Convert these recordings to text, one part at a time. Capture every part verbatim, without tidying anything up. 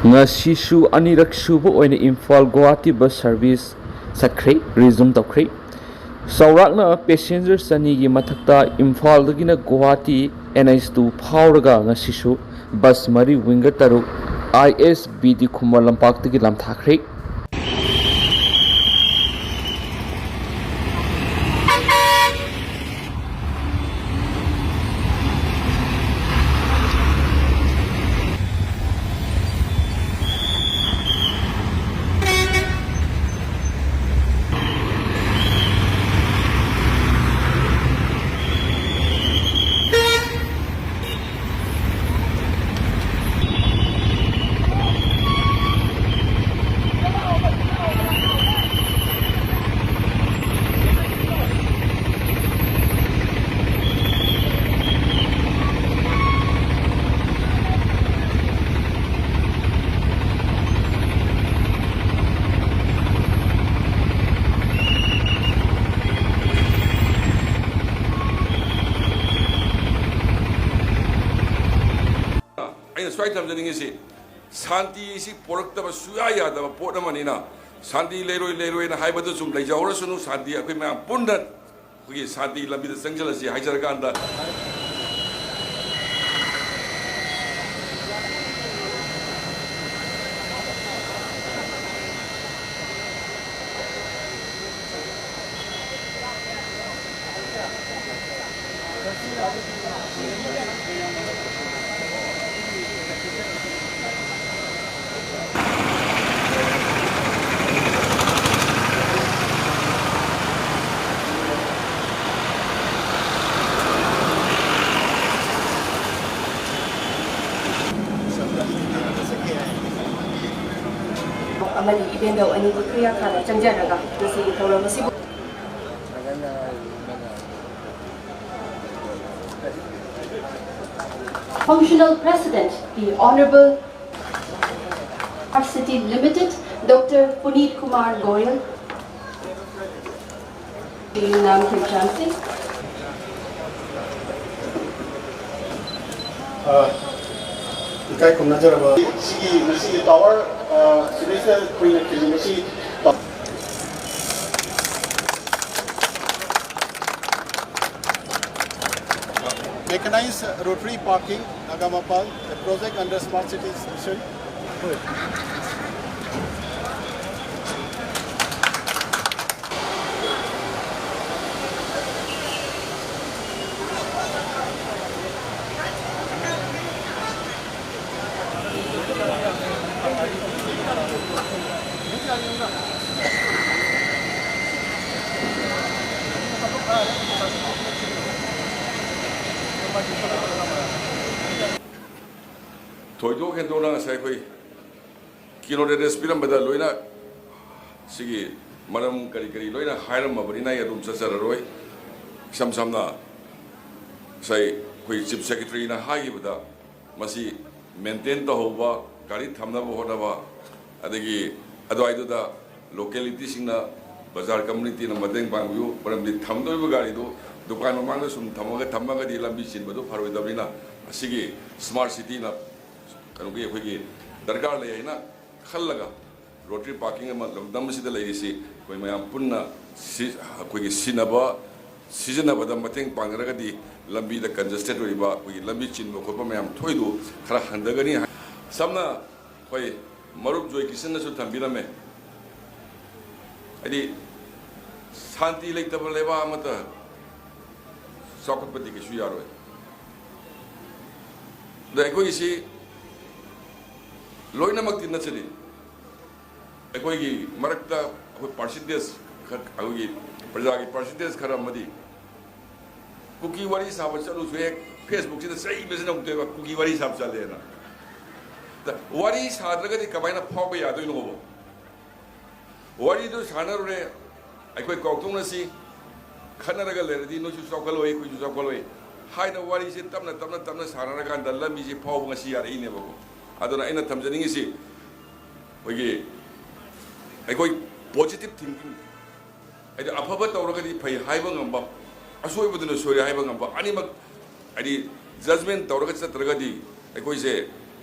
ꯉꯁꯤꯁꯨ ꯑꯅꯤꯔꯛ ꯁꯨꯕ ꯑꯣꯏꯅ ꯏꯝꯐꯥꯜ ꯒꯨꯋꯥꯍꯥꯇꯤ ꯕꯁ ꯁꯔꯚꯤꯁ ꯆꯠꯈ꯭ꯔꯦ, ꯔꯤꯖꯨꯝ ꯇꯧꯈ꯭ꯔꯦ꯫ ꯆꯥꯎꯔꯥꯛꯅ ꯄꯦꯁꯦꯟꯖꯔ ꯆꯅꯤꯒꯤ ꯃꯊꯛꯇ ꯏꯝꯐꯥꯜꯗꯒꯤꯅ ꯒꯨꯋꯥꯍꯥꯇꯤ ꯑꯦꯟ ꯑꯩꯆ ꯇꯨ ꯐꯥꯎꯔꯒ ꯉꯁꯤꯁꯨ ꯕꯁ ꯃꯔꯤ, ꯋꯤꯡꯒꯔ ꯇꯔꯨꯛ, ꯑꯥꯏ ꯑꯦꯁ ꯕꯤ ꯗꯤ ꯈꯨꯃꯟ ꯂꯝꯄꯥꯛꯇꯒꯤ ꯂꯥꯟꯊꯥꯈ꯭ꯔꯦ꯫ ꯑꯩꯅ ꯁ꯭ꯋꯥꯏ ꯊꯝꯖꯅꯤꯡꯉꯤꯁꯤ, ꯁꯥꯟꯇꯤ ꯑꯁꯤ ꯄꯣꯔꯛꯇꯕ ꯁꯨꯡꯌꯥ ꯌꯥꯗꯕ ꯄꯣꯠ ꯑꯃꯅꯤꯅ, ꯁꯥꯟꯇꯤ ꯂꯩꯔꯣꯏ, ꯂꯩꯔꯣꯏꯅ ꯍꯥꯏꯕꯗꯨ ꯁꯨꯝ ꯂꯩꯖꯍꯧꯔꯁꯅꯨ꯫ ꯁꯥꯟꯇꯤ ꯑꯩꯈꯣꯏ ꯃꯌꯥꯝ ꯄꯨꯟꯅ ꯑꯩꯈꯣꯏꯒꯤ ꯁꯥꯟꯇꯤ ꯂꯝꯕꯤꯗ ꯆꯪꯁꯤꯜꯂꯁꯤ ꯍꯥꯏꯖꯔꯀꯥꯟꯗ, ꯑꯃꯗꯤ ꯏꯕꯦꯟꯗꯧ ꯑꯅꯤꯗꯤ ꯈꯨꯌꯥ ꯈꯥꯗ ꯆꯪꯖꯔꯒ ꯉꯁꯤꯒꯤ ꯊꯧꯔꯝ ꯑꯁꯤꯕꯨ Functional President, the Honorable City Limited, Doctor Puneet Kumar Goyal. Naam khemchang ase. ꯏꯀꯥꯏ ꯈꯨꯝꯅꯖꯔꯕ ꯁꯤꯒꯤ ꯉꯁꯤꯒꯤ ꯇꯥꯋꯔ, ꯑ, ꯁꯤꯗꯩꯁꯤꯗ ꯑꯩꯈꯣꯏꯅ ꯈꯤꯜꯂꯤꯕꯁꯤ Mechanized Rotary Parking, Nagamapal, a project under Smart Cities Mission. ꯊꯣꯏꯗꯣꯛ ꯍꯦꯟꯗꯣꯛꯅ ꯉꯁꯥꯏ ꯑꯩꯈꯣꯏ ꯀꯤꯂꯣ ꯑꯦꯗ꯭ꯔꯦꯁ ꯄꯤꯔꯝꯕꯗ ꯂꯣꯏꯅ ꯁꯤꯒꯤ ꯃꯔꯝ ꯀꯔꯤ ꯀꯔꯤ ꯂꯣꯏꯅ ꯍꯥꯏꯔꯝꯃꯕꯅꯤꯅ ꯑꯩ ꯑꯗꯨꯝ ꯆꯠꯆꯔꯔꯣꯏ꯫ ꯏꯁꯝ ꯁꯝꯅ ꯉꯁꯥꯏ ꯑꯩꯈꯣꯏ ꯆꯤꯐ ꯁꯦꯀ꯭ꯔꯦꯇꯔꯤꯅ ꯍꯥꯏꯈꯤꯕꯗ ꯃꯁꯤ ꯃꯦꯟꯇꯦꯟ ꯇꯧꯍꯧꯕ, ꯒꯥꯔꯤ ꯊꯝꯅꯕ ꯍꯣꯠꯅꯕ, ꯑꯗꯒꯤ ꯑꯗꯨꯋꯥꯏꯗꯨꯗ ꯂꯣꯀꯦꯂꯤꯇꯤꯁꯤꯡꯅ, ꯕꯖꯥꯔ ꯀꯝꯃꯨꯅꯤꯇꯤꯅ ꯃꯇꯦꯡ ꯄꯥꯡꯕꯤꯌꯨ꯫ ꯃꯔꯝꯗꯤ ꯊꯝꯗꯣꯔꯤꯕ ꯒꯥꯔꯤꯗꯨ ꯗꯨꯀꯥꯟ ꯃꯃꯥꯡꯗ ꯁꯨꯝ ꯊꯝꯃꯒ, ꯊꯝꯃꯒꯗꯤ ꯂꯝꯕꯤ ꯆꯤꯟꯕꯗꯨ ꯐꯔꯣꯏꯗꯕꯅꯤꯅ, ꯑꯁꯤꯒꯤ ꯁ꯭ꯃꯥꯔꯠ ꯁꯤꯇꯤꯅ ꯀꯩꯅꯣꯒꯤ ꯑꯩꯈꯣꯏꯒꯤ ꯗꯔꯀꯥꯔ ꯂꯩ ꯍꯥꯏꯅ ꯈꯜꯂꯒ ꯔꯣꯇꯔꯤ ꯄꯥꯔꯀꯤꯡ ꯑꯃ ꯂꯝꯗꯝ ꯑꯁꯤꯗ ꯂꯩꯔꯤꯁꯤ ꯑꯩꯈꯣꯏ ꯃꯌꯥꯝ ꯄꯨꯟꯅ ꯁꯤ-, ꯑꯩꯈꯣꯏꯒꯤ ꯁꯤꯟꯅꯕ, ꯁꯤꯖꯤꯟꯅꯕꯗ ꯃꯇꯦꯡ ꯄꯥꯡꯅꯔꯒꯗꯤ ꯂꯝꯕꯤꯗ ꯀꯟꯖꯦꯁꯇꯦꯠ ꯑꯣꯏꯕ, ꯑꯩꯈꯣꯏꯒꯤ ꯂꯝꯕꯤ ꯆꯤꯟꯕ ꯈꯣꯠꯄ ꯃꯌꯥꯝ ꯊꯣꯛꯏꯗꯨ ꯈꯔ ꯍꯟꯊꯒꯅꯤ꯫ ꯁꯝꯅ ꯑꯩꯈꯣꯏ ꯃꯔꯨꯞ ꯖꯣꯏ ꯀꯤꯁꯟꯅꯁꯨ ꯊꯝꯕꯤꯔꯝꯃꯦ, ꯍꯥꯏꯗꯤ ꯁꯥꯟꯇꯤ ꯂꯩꯇꯕ ꯂꯩꯕꯥꯛ ꯑꯃꯠꯇ ꯆꯥꯎꯈꯠꯄꯗꯤ ꯀꯩꯁꯨ ꯌꯥꯔꯣꯏ꯫ ꯑꯗ ꯑꯩꯈꯣꯏꯒꯤꯁꯤ ꯂꯣꯏꯅꯃꯛꯇꯤ ꯅꯠꯆꯗꯦ꯫ ꯑꯩꯈꯣꯏꯒꯤ ꯃꯔꯛꯇ ꯑꯩꯈꯣꯏ ꯄꯥꯔꯁꯦꯟꯇꯦꯖ ꯈꯔ, ꯑꯩꯈꯣꯏꯒꯤ ꯄ꯭ꯔꯖꯥꯒꯤ ꯄꯥꯔꯁꯦꯟꯇꯦꯖ ꯈꯔ ꯑꯃꯗꯤ ꯀꯨꯀꯤ ꯋꯥꯔꯤ ꯁꯥꯕ ꯆꯠꯂꯨꯁꯨ ꯍꯦꯛ ꯐꯦꯁꯕꯨꯛꯁꯤꯗ ꯆꯩꯕꯁꯤꯅ ꯑꯃꯨꯛꯇꯣꯏꯕ, "ꯀꯨꯀꯤ ꯋꯥꯔꯤ ꯁꯥꯕ ꯆꯠꯂꯦꯅ"꯫ ꯗ ꯋꯥꯔꯤ ꯁꯥꯗ꯭ꯔꯒꯗꯤ ꯀꯃꯥꯏꯅ ꯐꯥꯎꯕ ꯌꯥꯗꯣꯏꯅꯣꯕ? ꯋꯥꯔꯤꯗꯨ ꯁꯥꯟꯅꯔꯨꯔꯦ, ꯑꯩꯈꯣꯏ ꯀꯥꯎꯊꯣꯛꯅꯁꯤ, ꯈꯠꯅꯔꯒ ꯂꯩꯔꯗꯤ ꯅꯣꯏꯁꯨ ꯆꯥꯎꯈꯠꯂꯣꯏ, ꯑꯩꯈꯣꯏꯁꯨ ꯆꯥꯎꯈꯠꯂꯣꯏ ꯍꯥꯏꯅ ꯋꯥꯔꯤꯁꯦ ꯇꯞꯅ, ꯇꯞꯅ, ꯇꯞꯅ ꯁꯥꯟꯅꯔꯀꯥꯟꯗ ꯂꯝꯕꯤꯁꯦ ꯐꯥꯎꯕ ꯉꯁꯤ ꯌꯥꯔꯛꯏꯅꯦꯕꯀꯣ꯫ ꯑꯗꯨꯅ ꯑꯩꯅ ꯊꯝꯖꯅꯤꯡꯉꯤꯁꯤ, ꯑꯩꯈꯣꯏꯒꯤ, ꯑꯩꯈꯣꯏ positive thinking, ꯍꯥꯏꯗꯤ ꯑꯐꯕ ꯇꯧꯔꯒꯗꯤ ꯐꯩ ꯍꯥꯏꯕ ꯉꯝꯕ, ꯑꯁꯣꯏꯕꯗꯨꯅ ꯁꯣꯏꯔꯦ ꯍꯥꯏꯕ ꯉꯝꯕ, ꯑꯅꯤꯃꯛ ꯍꯥꯏꯗꯤ judgment ꯇꯧꯔꯒ ꯆꯠꯇ꯭ꯔꯒꯗꯤ ꯑꯩꯈꯣꯏꯁꯦ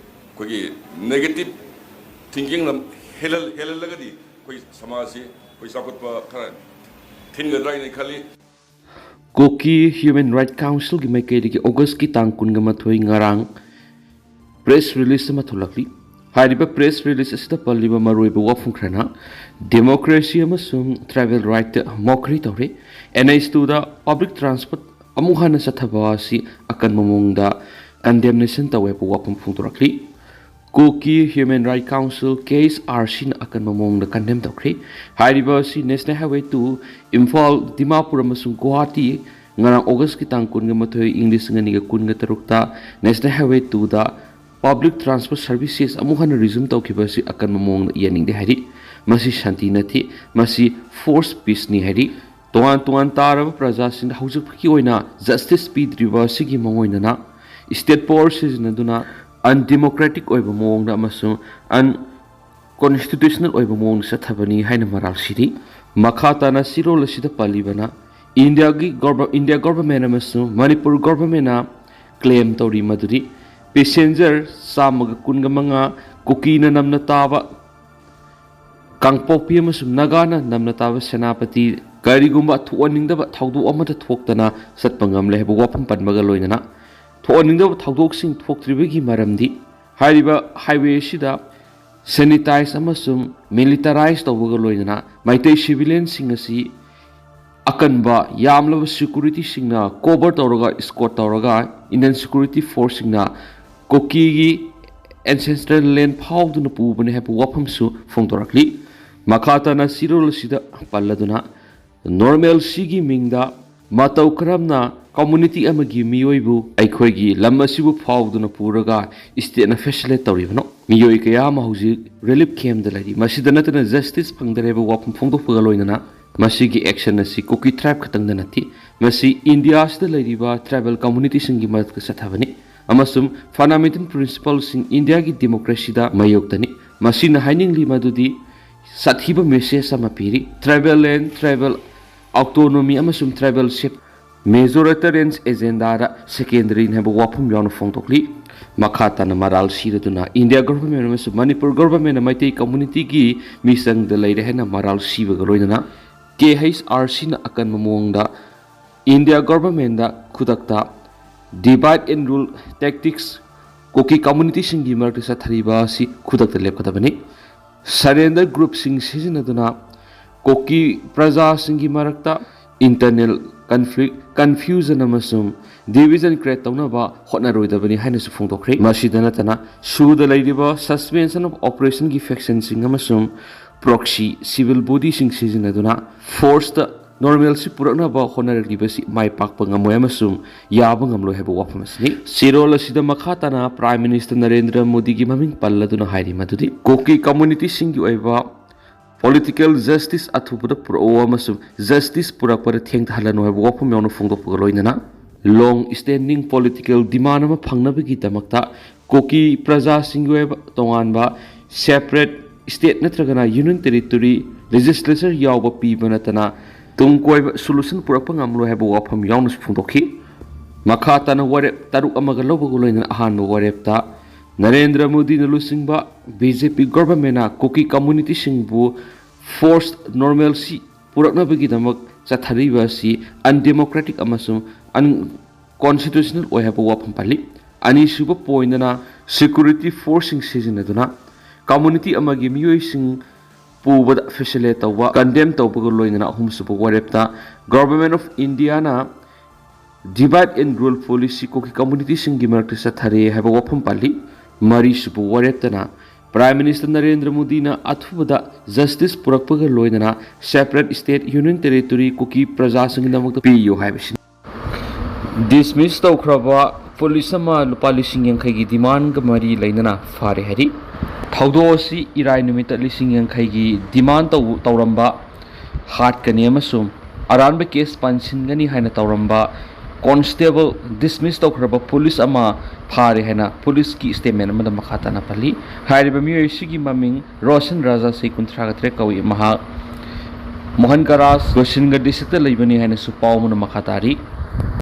ꯑꯩꯈꯣꯏꯒꯤ ꯅꯦꯒꯦꯇꯤꯚ ꯊꯤꯡꯀꯤꯡꯅ ꯍꯦꯜꯍꯜ ꯍꯦꯜꯍꯜꯂꯒꯗꯤ ꯑꯩꯈꯣꯏ ꯁꯃꯥꯖꯁꯤ ꯑꯩꯈꯣꯏ ꯆꯥꯎꯈꯠꯄ ꯈꯔ ꯊꯤꯟꯒꯗ꯭ꯔꯥ ꯍꯥꯏꯅ ꯈꯜꯂꯤ꯫ Kuki Human Rights Councilꯒꯤ ꯃꯥꯏꯀꯩꯗꯒꯤ ꯑꯣꯒꯁꯀꯤ ꯇꯥꯡ ꯀꯨꯟꯒ ꯃꯥꯊꯣꯏ ꯉꯔꯥꯡ ꯄ꯭ꯔꯦꯁ ꯔꯤꯂꯤꯁ ꯑꯃ ꯊꯣꯛꯂꯛꯂꯤ꯫ ꯍꯥꯏꯔꯤꯕ ꯄ꯭ꯔꯦꯁ ꯔꯤꯂꯤꯁ ꯑꯁꯤꯗ ꯄꯜꯂꯤꯕ ꯃꯔꯨꯑꯣꯏꯕ ꯋꯥꯐꯝ ꯈꯔꯅ, ꯗꯦꯃꯣꯀ꯭ꯔꯦꯁꯤ ꯑꯃꯁꯨꯡ ꯇ꯭ꯔꯥꯏꯕꯦꯜ ꯔꯥꯏꯠꯇ ꯃꯣꯀꯔꯤ ꯇꯧꯔꯦ꯫ ꯑꯦꯟ ꯑꯩꯆ ꯇꯨꯗ ꯄꯕ꯭ꯂꯤꯛ ꯇ꯭ꯔꯥꯟꯁꯄꯣꯔꯠ ꯑꯃꯨꯛ ꯍꯟꯅ ꯆꯠꯊꯕ ꯑꯁꯤ ꯑꯀꯟꯕ ꯃꯑꯣꯡꯗ ꯀꯟꯗꯦꯝꯅꯦꯁꯟ ꯇꯧꯋꯦ ꯍꯥꯏꯕ ꯋꯥꯐꯝ ꯐꯣꯡꯗꯣꯔꯛꯂꯤ꯫ Kuki Human Rights Council, ꯀꯦ ꯑꯩꯆ ꯑꯥꯔ ꯁꯤꯅ ꯑꯀꯟꯕ ꯃꯑꯣꯡꯗ ꯀꯟꯗꯦꯝ ꯇꯧꯈ꯭ꯔꯦ꯫ ꯍꯥꯏꯔꯤꯕ ꯑꯁꯤ national highway two, Imphal, Dimapur ꯑꯃꯁꯨꯡ ꯒꯨꯋꯥꯍꯥꯇꯤ ꯉꯔꯥꯡ ꯑꯣꯒꯁꯀꯤ ꯇꯥꯡ ꯀꯨꯟꯒ ꯃꯥꯊꯣꯏ, ꯏꯪ ꯂꯤꯁꯤꯡ ꯑꯅꯤꯒ ꯀꯨꯟꯒ ꯇꯔꯨꯛꯇ ꯅꯦꯁꯅꯦꯜ ꯍꯥꯏꯋꯦ ꯇꯨꯗ ꯄꯕ꯭ꯂꯤꯛ ꯇ꯭ꯔꯥꯟꯁꯄꯣꯔꯠ ꯁꯔꯚꯤꯁꯦꯁ ꯑꯃꯨꯛ ꯍꯟꯅ ꯔꯤꯖꯨꯝ ꯇꯧꯈꯤꯕ ꯑꯁꯤ ꯑꯀꯟꯕ ꯃꯑꯣꯡꯗ ꯌꯥꯅꯤꯡꯗꯦ ꯍꯥꯏꯔꯤ꯫ ꯃꯁꯤ ꯁꯥꯟꯇꯤ ꯅꯠꯇꯦ, ꯃꯁꯤ ꯐꯣꯔꯁ ꯄꯤꯁꯅꯤ ꯍꯥꯏꯔꯤ꯫ ꯇꯣꯉꯥꯟ ꯇꯣꯉꯥꯟ ꯇꯥꯔꯕ ꯄ꯭ꯔꯖꯥꯁꯤꯡꯗ ꯍꯧꯖꯤꯛ ꯐꯥꯎꯒꯤ ꯑꯣꯏꯅ ꯖꯁꯇꯤꯁ ꯄꯤꯗ꯭ꯔꯤꯕ ꯑꯁꯤꯒꯤ ꯃꯑꯣꯡ ꯑꯣꯏꯅꯅ ꯁ꯭ꯇꯦꯠ ꯄꯥꯋꯔ ꯁꯤꯖꯤꯟꯅꯗꯨꯅ ꯑꯟꯗꯦꯃꯣꯀ꯭ꯔꯦꯇꯤꯛ ꯑꯣꯏꯕ ꯃꯑꯣꯡꯗ ꯑꯃꯁꯨꯡ ꯑꯟ ꯀꯣꯟꯁꯇꯤꯇ꯭ꯌꯨꯁꯅꯦꯜ ꯑꯣꯏꯕ ꯃꯑꯣꯡꯗ ꯆꯠꯊꯕꯅꯤ ꯍꯥꯏꯅ ꯃꯔꯥꯜ ꯁꯤꯔꯤ꯫ ꯃꯈꯥ ꯇꯥꯅ ꯆꯦꯔꯣꯜ ꯑꯁꯤꯗ ꯄꯜꯂꯤꯕꯅ ꯏꯟꯗꯤꯌꯥꯒꯤ ꯒꯣꯔꯕ-, ꯏꯟꯗꯤꯌꯥ ꯒꯣꯔꯕꯔꯃꯦꯟ ꯑꯃꯁꯨꯡ ꯃꯅꯤꯄꯨꯔ ꯒꯣꯔꯕꯔꯃꯦꯟꯅ ꯀ꯭ꯂꯦꯝ ꯇꯧꯔꯤ ꯃꯗꯨꯗꯤ ꯄꯦꯁꯦꯟꯖꯔ ꯆꯥꯝꯃꯒ ꯀꯨꯟꯒ ꯃꯉꯥ ꯀꯨꯀꯤꯅ ꯅꯝꯅ ꯇꯥꯕ ꯀꯥꯡꯄꯣꯛꯄꯤ ꯑꯃꯁꯨꯡ ꯅꯥꯒꯥꯅ ꯅꯝꯅ ꯇꯥꯕ ꯁꯦꯅꯥꯄꯇꯤ ꯀꯔꯤꯒꯨꯝꯕ ꯊꯣꯛꯍꯟꯅꯤꯡꯗꯕ ꯊꯧꯗꯣꯛ ꯑꯃꯠꯇ ꯊꯣꯛꯇꯅ ꯆꯠꯄ ꯉꯝꯂꯦ ꯍꯥꯏꯕ ꯋꯥꯐꯝ ꯄꯟꯕꯒ ꯂꯣꯏꯅꯅ ꯊꯣꯛꯍꯟꯅꯤꯡꯗꯕ ꯊꯧꯗꯣꯛꯁꯤꯡ ꯊꯣꯛꯇ꯭ꯔꯤꯕꯒꯤ ꯃꯔꯝꯗꯤ ꯍꯥꯏꯔꯤꯕ ꯍꯥꯏꯋꯦ ꯑꯁꯤꯗ ꯁꯦꯅꯤꯇꯥꯏꯖ ꯑꯃꯁꯨꯡ ꯃꯤꯂꯤꯇꯔꯥꯏꯖ ꯇꯧꯕꯒ ꯂꯣꯏꯅꯅ ꯃꯩꯇꯩ ꯁꯤꯚꯤꯂꯤꯌꯟꯁꯤꯡ ꯑꯁꯤ ꯑꯀꯟꯕ ꯌꯥꯝꯂꯕ ꯁꯦꯀ꯭ꯌꯨꯔꯤꯇꯤꯁꯤꯡꯅ ꯀꯣꯚꯔ ꯇꯧꯔꯒ, ꯏꯁꯀꯣꯔꯠ ꯇꯧꯔꯒ ꯏꯟꯗꯤꯌꯟ ꯁꯦꯀ꯭ꯌꯨꯔꯤꯇꯤ ꯐꯣꯔꯁꯁꯤꯡꯅ ꯀꯨꯀꯤꯒꯤ ꯑꯦꯟꯁꯦꯁꯇ꯭ꯔꯦꯜ ꯂꯦꯟ ꯐꯥꯎꯗꯨꯅ ꯄꯨꯕꯅꯤ ꯍꯥꯏꯕ ꯋꯥꯐꯝꯁꯨ ꯐꯣꯡꯗꯣꯔꯛꯂꯤ꯫ ꯃꯈꯥ ꯇꯥꯅ ꯆꯦꯔꯣꯜ ꯑꯁꯤꯗ ꯄꯜꯂꯗꯨꯅ ꯅꯣꯔꯃꯦꯜꯁꯤꯒꯤ ꯃꯤꯡꯗ ꯃꯇꯧ ꯀꯔꯝꯅ ꯀꯝꯃꯨꯅꯤꯇꯤ ꯑꯃꯒꯤ ꯃꯤꯑꯣꯏꯕꯨ ꯑꯩꯈꯣꯏꯒꯤ ꯂꯝ ꯑꯁꯤꯕꯨ ꯐꯥꯎꯗꯨꯅ ꯄꯨꯔꯒ ꯁ꯭ꯇꯦꯠꯅ ꯐꯦꯁꯤꯂꯦꯠ ꯇꯧꯔꯤꯕꯅꯣ? ꯃꯤꯑꯣꯏ ꯀꯌꯥ ꯑꯃ ꯍꯧꯖꯤꯛ ꯔꯤꯂꯤꯐ ꯀꯦꯝꯗ ꯂꯩꯔꯤ꯫ ꯃꯁꯤꯗ ꯅꯠꯇꯅ ꯖꯁꯇꯤꯁ ꯐꯪꯗꯔꯦ ꯍꯥꯏꯕ ꯋꯥꯐꯝ ꯐꯣꯡꯗꯣꯛꯄꯒ ꯂꯣꯏꯅꯅ ꯃꯁꯤꯒꯤ ꯑꯦꯛꯁꯟ ꯑꯁꯤ ꯀꯨꯀꯤ ꯇ꯭ꯔꯥꯏꯕ ꯈꯛꯇꯪꯗ ꯅꯠꯇꯦ, ꯃꯁꯤ ꯏꯟꯗꯤꯌꯥ ꯑꯁꯤꯗ ꯂꯩꯔꯤꯕ ꯇ꯭ꯔꯥꯏꯕꯦꯜ ꯀꯝꯃꯨꯅꯤꯇꯤꯁꯤꯡꯒꯤ ꯃꯔꯛꯇ ꯆꯠꯊꯕꯅꯤ ꯑꯃꯁꯨꯡ ꯐꯟꯗꯥꯃꯦꯟꯇꯦꯜ ꯄ꯭ꯔꯤꯟꯁꯤꯄꯜꯁꯤꯡ ꯏꯟꯗꯤꯌꯥꯒꯤ ꯗꯦꯃꯣꯀ꯭ꯔꯦꯁꯤꯗ ꯃꯥꯌꯣꯛꯇꯅꯤ꯫ ꯃꯁꯤꯅ ꯍꯥꯏꯅꯤꯡꯂꯤ ꯃꯗꯨꯗꯤ ꯁꯥꯊꯤꯕ ꯃꯦꯁꯦꯖ ꯑꯃ ꯄꯤꯔꯤ꯫ ꯇ꯭ꯔꯥꯏꯕꯦꯜ ꯂꯦꯟ, ꯇ꯭ꯔꯥꯏꯕꯦꯜ ꯑꯣꯇꯣꯅꯣꯃꯤ ꯑꯃꯁꯨꯡ ꯇ꯭ꯔꯥꯏꯕꯦꯜ ꯁꯦꯞ ꯃꯦꯖꯣꯔꯤꯇꯦꯔꯤꯌꯟ ꯑꯦꯖꯦꯟꯗꯥꯗ ꯁꯦꯀꯦꯟꯗꯔꯤꯅꯤ ꯍꯥꯏꯕ ꯋꯥꯐꯝ ꯌꯥꯎꯅ ꯐꯣꯡꯗꯣꯛꯂꯤ꯫ ꯃꯈꯥ ꯇꯥꯅ ꯃꯔꯥꯜ ꯁꯤꯔꯗꯨꯅ ꯏꯟꯗꯤꯌꯥ ꯒꯣꯚꯔꯟꯃꯦꯟ ꯑꯃꯁꯨꯡ ꯃꯅꯤꯄꯨꯔ ꯒꯣꯚꯔꯟꯃꯦꯟꯅ ꯃꯩꯇꯩ ꯀꯝꯃ꯭ꯌꯨꯅꯤꯇꯤꯒꯤ ꯃꯤꯆꯪꯗ ꯂꯩꯔꯦ ꯍꯥꯏꯅ ꯃꯔꯥꯜ ꯁꯤꯕꯒ ꯂꯣꯏꯅꯅ ꯀꯦ ꯑꯩꯆ ꯑꯥꯔ ꯁꯤꯅ ꯑꯀꯟꯕ ꯃꯑꯣꯡꯗ ꯏꯟꯗꯤꯌꯥ ꯒꯣꯚꯔꯟꯃꯦꯟꯗ ꯈꯨꯗꯛꯇ divide and rule tactics, ꯀꯨꯀꯤ ꯀꯝꯃ꯭ꯌꯨꯅꯤꯇꯤꯁꯤꯡꯒꯤ ꯃꯔꯛꯇ ꯆꯠꯊꯔꯤꯕ ꯑꯁꯤ ꯈꯨꯗꯛꯇ ꯂꯦꯞꯀꯗꯕꯅꯤ꯫ Surrender groupꯁꯤꯡ ꯁꯤꯖꯤꯟꯅꯗꯨꯅ ꯀꯨꯀꯤ ꯄ꯭ꯔꯖꯥꯁꯤꯡꯒꯤ ꯃꯔꯛꯇ internal conflict, confusion ꯑꯃꯁꯨꯡ division create ꯇꯧꯅꯕ ꯍꯣꯠꯅꯔꯣꯏꯗꯕꯅꯤ ꯍꯥꯏꯅꯁꯨ ꯐꯣꯡꯗꯣꯛꯈ꯭ꯔꯦ꯫ ꯃꯁꯤꯗ ꯅꯠꯇꯅ ꯁꯨꯗ ꯂꯩꯔꯤꯕ suspension of operationꯒꯤ factionꯁꯤꯡ ꯑꯃꯁꯨꯡ proxy civil bodyꯁꯤꯡ ꯁꯤꯖꯤꯟꯅꯗꯨꯅ forceꯇ normalcy ꯄꯨꯔꯛꯅꯕ ꯍꯣꯠꯅꯔꯛꯂꯤꯕꯁꯤ ꯃꯥꯏ ꯄꯥꯛꯄ ꯉꯝꯃꯣꯏ ꯑꯃꯁꯨꯡ ꯌꯥꯕ ꯉꯝꯂꯣꯏ ꯍꯥꯏꯕ ꯋꯥꯐꯝ ꯑꯁꯤꯅꯤ꯫ ꯆꯦꯔꯣꯜ ꯑꯁꯤꯗ ꯃꯈꯥ ꯇꯥꯅ Prime Minister ꯅꯔꯦꯟꯗ꯭ꯔ ꯃꯣꯗꯤꯒꯤ ꯃꯃꯤꯡ ꯄꯜꯂꯗꯨꯅ ꯍꯥꯏꯔꯤ ꯃꯗꯨꯗꯤ ꯀꯨꯀꯤ ꯀꯝꯃ꯭ꯌꯨꯅꯤꯇꯤꯁꯤꯡꯒꯤ ꯑꯣꯏꯕ political justice ꯑꯊꯨꯕꯗ ꯄꯨꯔꯛꯎ ꯑꯃꯁꯨꯡ justice ꯄꯨꯔꯛꯄꯗ ꯊꯦꯡꯊꯍꯜꯂꯅꯨ ꯍꯥꯏꯕ ꯋꯥꯐꯝ ꯌꯥꯎꯅ ꯐꯣꯡꯗꯣꯛꯄꯒ ꯂꯣꯏꯅꯅ long standing political demand ꯑꯃ ꯐꯪꯅꯕꯒꯤꯗꯃꯛꯇ ꯀꯨꯀꯤ ꯄ꯭ꯔꯖꯥꯁꯤꯡꯒꯤ ꯑꯣꯏꯕ ꯇꯣꯉꯥꯟꯕ separate state ꯅꯠꯇ꯭ꯔꯒꯅ union territory legislature ꯌꯥꯎꯕ ꯄꯤꯕ ꯅꯠꯇꯅ ꯇꯨꯡ ꯀꯣꯏꯕ solution ꯄꯨꯔꯛꯄ ꯉꯝꯂꯣꯏ ꯍꯥꯏꯕ ꯋꯥꯐꯝ ꯌꯥꯎꯅꯁꯨ ꯐꯣꯡꯗꯣꯛꯈꯤ꯫ ꯃꯈꯥ ꯇꯥꯅ ꯋꯥꯔꯦꯞ ꯇꯔꯨꯛ ꯑꯃꯒ ꯂꯧꯕꯒ ꯂꯣꯏꯅꯅ ꯑꯍꯥꯟꯕ ꯋꯥꯔꯦꯞꯇ ꯅꯔꯦꯟꯗ꯭ꯔ ꯃꯣꯗꯤꯅ ꯂꯨꯆꯤꯡꯕ ꯕꯤ ꯖꯦ ꯄꯤ ꯒꯣꯚꯔꯟꯃꯦꯟꯅ ꯀꯨꯀꯤ ꯀꯝꯃ꯭ꯌꯨꯅꯤꯇꯤꯁꯤꯡꯕꯨ forced normalcy ꯄꯨꯔꯛꯅꯕꯒꯤꯗꯃꯛ ꯆꯠꯊꯔꯤꯕ ꯑꯁꯤ undemocratic ꯑꯃꯁꯨꯡ unconstitutional ꯑꯣꯏ ꯍꯥꯏꯕ ꯋꯥꯐꯝ ꯄꯜꯂꯤ꯫ ꯑꯅꯤꯁꯨꯕ pointꯅ security forceꯁꯤꯡ ꯁꯤꯖꯤꯟꯅꯗꯨꯅ community ꯑꯃꯒꯤ ꯃꯤꯑꯣꯏꯁꯤꯡ ꯄꯨꯕꯗ facilitate ꯇꯧꯕ condemn ꯇꯧꯕꯒ ꯂꯣꯏꯅꯅ ꯑꯍꯨꯝꯁꯨꯕ ꯋꯥꯔꯦꯞꯇ Government of Indiaꯅ divide and rule policy ꯀꯨꯀꯤ ꯀꯝꯃ꯭ꯌꯨꯅꯤꯇꯤꯁꯤꯡꯒꯤ ꯃꯔꯛꯇ ꯆꯠꯊꯔꯦ ꯍꯥꯏꯕ ꯋꯥꯐꯝ ꯄꯜꯂꯤ꯫ ꯃꯔꯤꯁꯨꯕ ꯋꯥꯔꯦꯞꯇꯅ Prime Minister ꯅꯔꯦꯟꯗ꯭ꯔ ꯃꯣꯗꯤꯅ ꯑꯊꯨꯕꯗ justice ꯄꯨꯔꯛꯄꯒ ꯂꯣꯏꯅꯅ separate state union territory ꯀꯨꯀꯤ ꯄ꯭ꯔꯖꯥꯁꯤꯡꯒꯤꯗꯃꯛꯇ ꯄꯤꯌꯨ ꯍꯥꯏꯕꯁꯤꯅꯤ꯫ Dismiss ꯇꯧꯈ꯭ꯔꯕ ꯄꯨꯂꯤꯁ ꯑꯃ ꯂꯨꯄꯥ ꯂꯤꯁꯤꯡ ꯌꯥꯡꯈꯩꯒꯤ demandꯒ ꯃꯔꯤ ꯂꯩꯅꯅ ꯐꯥꯔꯦ ꯍꯥꯏꯔꯤ꯫ ꯊꯧꯗꯣꯛ ꯑꯁꯤ ꯏꯔꯥꯏ ꯅꯨꯃꯤꯠꯇ ꯂꯤꯁꯤꯡ ꯌꯥꯡꯈꯩꯒꯤ demand ꯇꯧ-, ꯇꯧꯔꯝꯕ ꯍꯥꯠꯀꯅꯤ ꯑꯃꯁꯨꯡ ꯑꯔꯥꯟꯕ case ꯄꯥꯟꯁꯤꯟꯒꯅꯤ ꯍꯥꯏꯅ ꯇꯧꯔꯝꯕ constable dismiss ꯇꯧꯈ꯭ꯔꯕ ꯄꯨꯂꯤꯁ ꯑꯃ ꯐꯥꯔꯦ ꯍꯥꯏꯅ ꯄꯨꯂꯤꯁꯀꯤ statement ꯑꯃꯗ ꯃꯈꯥ ꯇꯥꯅ ꯄꯜꯂꯤ꯫ ꯍꯥꯏꯔꯤꯕ ꯃꯤꯑꯣꯏ ꯑꯁꯤꯒꯤ ꯃꯃꯤꯡ ꯔꯣꯁꯟ ꯔꯥꯖꯥ, ꯆꯍꯤ ꯀꯨꯟꯊ꯭ꯔꯥꯒ ꯇꯔꯦꯠ ꯀꯧꯏ꯫ ꯃꯍꯥꯛ ꯃꯣꯍꯟ ꯀꯔꯥꯁ ꯒꯣꯁꯤꯟꯒ districtꯇ ꯂꯩꯕꯅꯤ ꯍꯥꯏꯅꯁꯨ ꯄꯥꯎ ꯑꯃꯅ ꯃꯈꯥ ꯇꯥꯔꯤ꯫